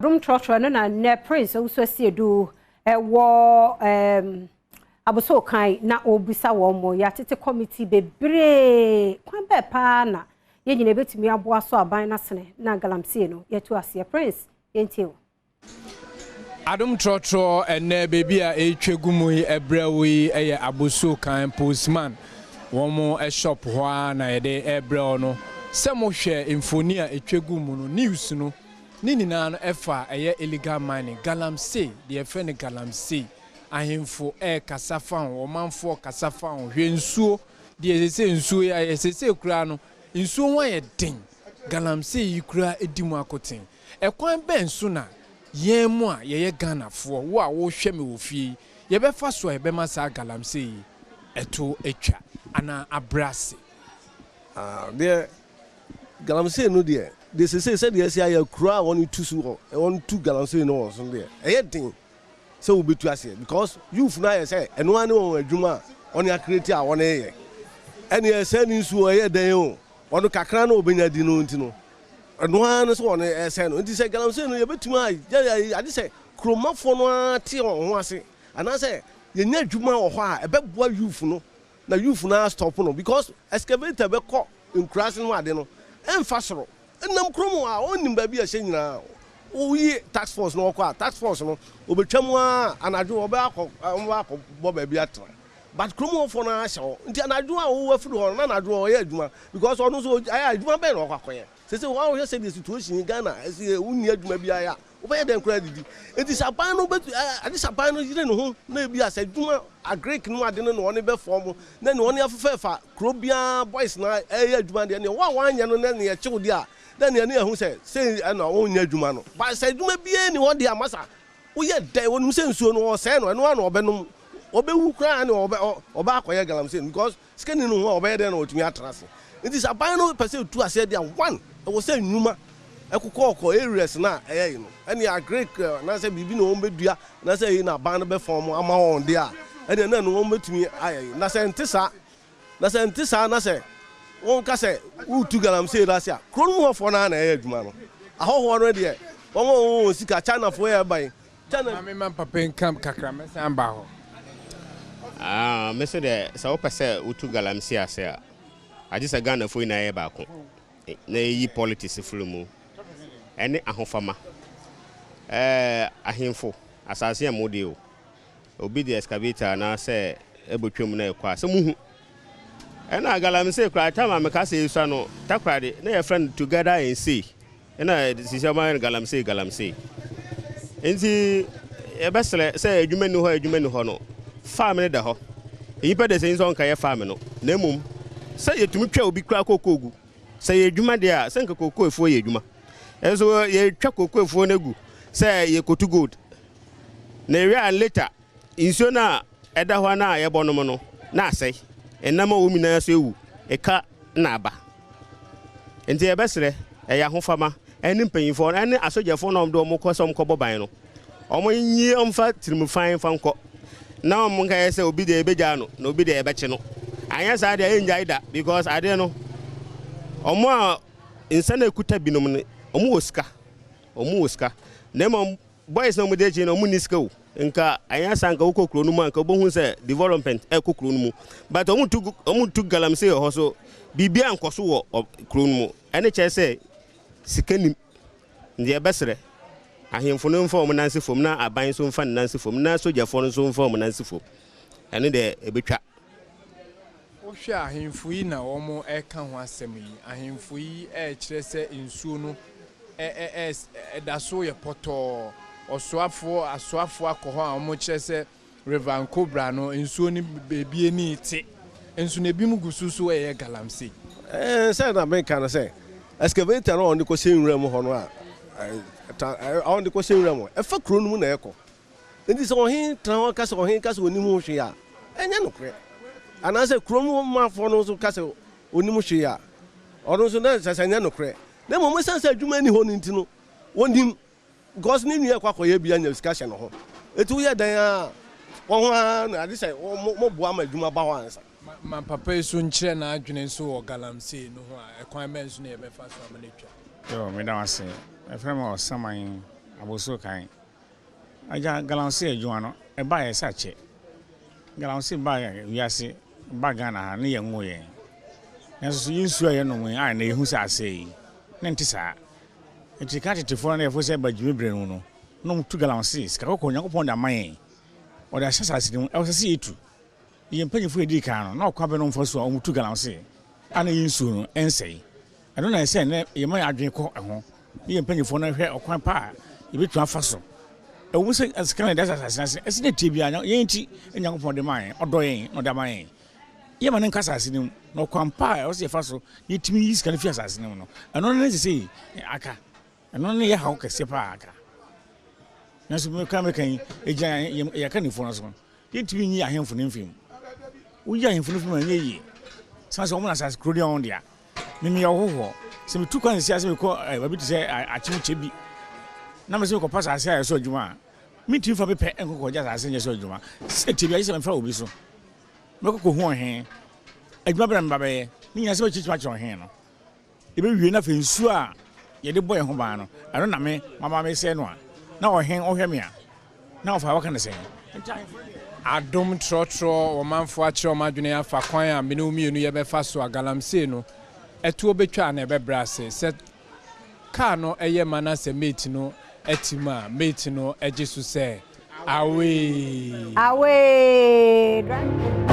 Dom trɔtrɔ no na nnɛ Prince Owusu Asiedu ɛwɔ Abossey Okai na ɔrebisa wɔn mo yɛatete committee bebree kwan bɛɛ paa na yɛn nyinaa ebɛtumi aboa so aban n'asene na galamsey no yɛtu aseɛ. Prince, yɛntie o. Adom trɔtrɔ, ɛnɛ beebi a ɛretwa gu mu yi, ɛbrɛ wo yi ɛyɛ Abossey Okai postman wɔn mo shop hɔ ara na yɛde ɛbrɛ wo no. Sɛ mohwɛ mfoni a ɛtwa gu mu no, news no ne nyinaa no ɛfa ɛyɛ illegal mining, galamsey, deɛ yɛfrɛ no galamsey. Ahemfo ɛrekasa fa ho, ɔmanfoɔ kasa fa ho. Hwɛ nsuo deɛ sese nsuo yi ayɛ sese koraa no, nsuo ho ayɛ den. Galamsey yi koraa edi mu akoten. Ɛkwan bɛn so na yɛn mu a yɛyɛ Ghanafoɔ, wo a wɔrehwɛ me wɔ fie yi, yɛbɛfa so a yɛbɛma saa galamsey yi ɛto atwa anaa abrɛ ase? Deɛ galamsey no deɛ sese sɛdeɛ ɛsi ayɛ kuro a wɔn tu so wɔ wɔn tu galamsey no wɔ so deɛ, ɛyɛ den sɛ wobɛtu aseɛ because youth no ayɛ sɛ ɛnoa ne wɔn adwuma a wɔn acreate a wɔn yɛ. Ɛne ɛsɛ ne nsuo ɛyɛ den o, ɔno kakra na ɔbɛnya di no nti no, ɛnoa no sɛ wɔn ɛsɛ no. Nti sɛ galamsey no yɛbɛtumi a yɛ ade sɛ kuromafoɔ no ara te wɔn ho ase anaasɛ yɛnya adwuma wɔ hɔ a ɛbɛboa youth no na youth no stop no, because excavator bɛkɔ nkuraase no ade no ɛmfa soro ɛnam kurom a ɔnnim baabi a ɛhyɛ nyinaa. Woyi task force no wɔkɔ a, task force no obɛtwa mu a, anadwo wɔbɛ akɔ, wɔbɛ akɔ bɔ baabi atena, but kurom hɔfoɔ no ahyɛ hɔ. Nti anadwo a wɔwɔ afiri hɔ no na anadwo ɔyɛ adwuma because ɔno nso ayɛ adwuma bɛn na ɔkɔ akɔyɛ? Sɛ wɔn a wɔhwɛ sɛ situation in Ghana ɛsɛ wonni adwuma bi ayɛ a, wobɛyɛ dɛn koraa didi? Nti sɛ aban no bɛtu ade sɛ aban no yere ne ho na ebi a sɛ adwuma agric no ade no na ɔne bɛfɔm mo na ne ɔne afefɛɛfa kuro biara boys na ɛyɛ adwuma deɛ, neɛ wɔn a wɔanyɛ no na neɛ ɛkyew deɛ a na neɛ ne ɛho sɛ sɛ ɛna wɔnyɛ adwuma no ba. Sɛ adwuma biara ni hɔ deɛ a, masa woyɛ dɛn? Wɔnim sɛ nsuo no ɔsɛɛ no, ɛno ano ɔbɛnom, ɔbɛwu koraa ne ɔbɛ akɔyɛ galamsey no because sikani no ho a ɔbɛyɛ dɛn na ɔtumi atena ase? Nti sɛ aban no pɛ sɛ etu aseɛ deɛ, one, ɛwɔ sɛ nnwuma ɛkokɔ ɔkɔ areas na ɛyɛ yi no, ɛne agric anaasɛ biribi na wɔn bɛdua anaasɛ ɛyi na aban no bɛfɔm ama wɔn deɛ a, ɛdeɛ na ɛno wɔn bɛtumi ayɛ yi. Na sɛ nte saa na sɛ wɔn ka sɛ wotu galamsey no ase a, kuro no mu hɔfoɔ no ara na ɛyɛ adwuma no. Ahɔhoɔ no deɛ, wɔn a wɔwɔ sika, Chinafoɔ yɛ ɛba yi, China. Maame, ma papa nka kakra, mɛsan ba hɔ. Ah, me so deɛ, sɛ wopɛ sɛ wotu galamsey ase a, agye sɛ Ghanafoɔ nyinaa yɛ baako na yɛyi politics firi mu ɛne ahofama. Ahemfo asase a mode o, obi de excavator anaasɛ ɛbɛtwam na ɛkɔ a sɛ muhu ɛna galamsey koraa. Time a meka sɛ yɛsua no Takoradi na yɛfrɛ no together and say, ɛna sisi ɔma yɛ no galamsey galamsey. Nti yɛbɛsrɛ sɛ adwuma ni hɔ, adwuma ni hɔ no, farm no da hɔ, nnipa de sɛ nso ɔnka yɛ farm no, na mmom sɛ yɛtumi twa obi koraa kookoo gu sɛ yɛ adwuma deɛ a, sɛ nka kookoo efuo yɛ adwuma. Ɛnso yɛtwa kookoo efuo no agu sɛ yɛkotu gold na ewie a, later nsuo no a ɛda hɔ no a yɛbɔ nom no na asɛe, ɛnam a wɔn nyinaa so ewu ɛka na aba. Nti yɛbɛsrɛ, ɛyɛ ahofama ɛne mpanyinfoɔ ɛne asogyafoɔ na wɔn de wɔn kɔ sɛ wɔn kɔbɔ ban no, wɔn nyi wɔn tirimfan fa nkɔ na wɔn nka yɛ sɛ obi deɛ ebɛgya no na obi deɛ ɛbɛkye no. Anyɛ saa deɛ, ɛngyae da because adeɛ no, wɔn a nsa na ekuta binom no, wɔn wɔ sika, wɔn wɔ sika, na mmom boys na wɔn de akyi no, wɔn ni sika o. Nka anyɛ saa, nka wokɔ kuro no mu a, nka wobɛhu sɛ development ɛkɔ kuro no mu, but wɔn tu galamsey wɔ hɔ so, biribiara nkɔ so wɔ kuro no mu. Ɛne kyerɛ sɛ sika nim. Nti yɛbɛsrɛ ahemfo no mfa wɔn nanse fam, na aban nso mfa ne nanse fam, na sogyafoɔ no nso mfa wɔn nanse fam. Ɛno deɛ, ɛbɛtwa. Wohwɛ ahemfo yi na wɔn ɛka ho asɛm yi, ahemfo yi ɛrekyerɛ sɛ nsuo no ɛda so yɛ pɔtɔɔ. Ɔsoafoɔ asoafoɔ akɔ hɔ a wɔn kyerɛ sɛ River Ankobra no nsuo no beebi ani te nso na ebi mu gu so so ɛyɛ galamsey. Sɛ na meka no sɛ excavator no a ɔde kɔhyɛ nwura mu hɔ no a ɔde kɔhyɛ nwura mu, ɛfa kuro no mu na ɛkɔ. Nti sɛ ɔhen tena hɔ ka sɛ ɔhen ka sɛ onim ho hwee a, ɛnyɛ nokorɛ, anaasɛ kuro mu mafoɔ no nso ka sɛ onim hwee a, ɔno nso na sɛ nyɛ nokorɛ. Na mmom ɛsiane sɛ adwuma ni hɔ no nti no, wɔnim because ne nua ɛkɔ akɔyɛ bi anya sika hyɛ ne ho. Eti woyɛ dan a wɔn ho ara na ade sɛ wɔn boa ma adwuma ba hɔ ansa. Ma papa yi so nkyerɛ n'adwene nso wɔ galamsey no ho a, ɛkwan bɛn so na yɛbɛfa so ama no atwa? Yo, meda wo ase. Ɛfrɛ me Ɔsaman. Abossey Okai. Agya, galamsey adwuma no, ɛbaeɛ sɛ akyɛ. Galamsey baa wiase, baa Ghana ha ne yɛnwoo yɛn. Nanso so yɛn nsuo a yɛnom yi a ɛnnɛ yɛhu sɛ asɛe yi, na ɛnte saa. Nti kan tetefoɔ no na yɛfo sɛ ɛba gyimi berɛ no mu no, na wɔtu galamsey, sika kɔkɔɔ Onyankopɔn de ama yɛn. Ɔde ahyɛ asase no mu, ɛwɔ sɛ sɛ yɛtu. Yɛn mpanyinfoɔ a ɛdii kan no, na ɔkwan bɛn na wɔfa so a wɔtu galamsey a na yɛn nsuo no ɛnsɛe? Ɛno na ɛsɛ nnɛ yɛma yɛn adwene kɔ ho ne yɛn mpanyimfoɔ no hwɛ ɔkwan pa a yɛbɛtumi afa so. Ɛwom sɛ sika na yɛde ahyɛ asase no ase, ɛsɛ dɛ tie biara, yɛn nti na Nyankopɔn de maa yɛn, ɔdɔ yɛn na ɔde ama yɛn. Yɛma no nka asase no mu, na ɔkwan pa a ɛwɔ sɛ yɛfa so na yɛtumi yi sika no fi asase no mu no, ɛno ne sesei aka. Ɛno ne yɛ haw kɛseɛ paa aka. Nanso meka meka yi, ɛgyina yɛn akannifoɔ no so. Yɛntumi nyi ahemfo no mfiri mu. Woyi ahemfo no firi mu a, ɛnyɛ yie. Sane sɛ wɔn na asase kuro no yɛ wɔn dea. Me meyɛ ɔhɔhoɔ. Sɛ metu kwan sisi a sɛ mekɔ eh, baabi te sɛ eh, Akyem Kyebi na mesɛ mekɔpa asase a ɛsɔ adwuma a, mentumi fa me pɛ nkɔkɔgye asase nyɛ so adwuma. Sɛ ɛte bi a, gye sɛ mefa obi so. Mɛkɔ kɔhu ɔhene. Adwuma bɛn na meba bɛyɛ? Ne nyinaa sɛ mɛkyerɛkyerɛ akyerɛ ɔhene no. Ebewie na afei nsuo a yɛde bɔ yɛn ho ban no, ɛno na me mama mesɛe no a, na ɔhen ɔhwɛ me a, na ɔfa wɔka no sɛn? Nti ahemfo no deɛ. Adom trɔtrɔ ɔmanfoɔ akyerɛ wɔn adwene afa kwan a mene wo mmienu yɛbɛfa so a galamsey no ɛtoɔ bɛtwa anaa ɛbɛbrɛ ase. Sɛ car no yɛ ma na sɛ mate no te mu a, mate no gye so sɛ awee. Awee! Drive.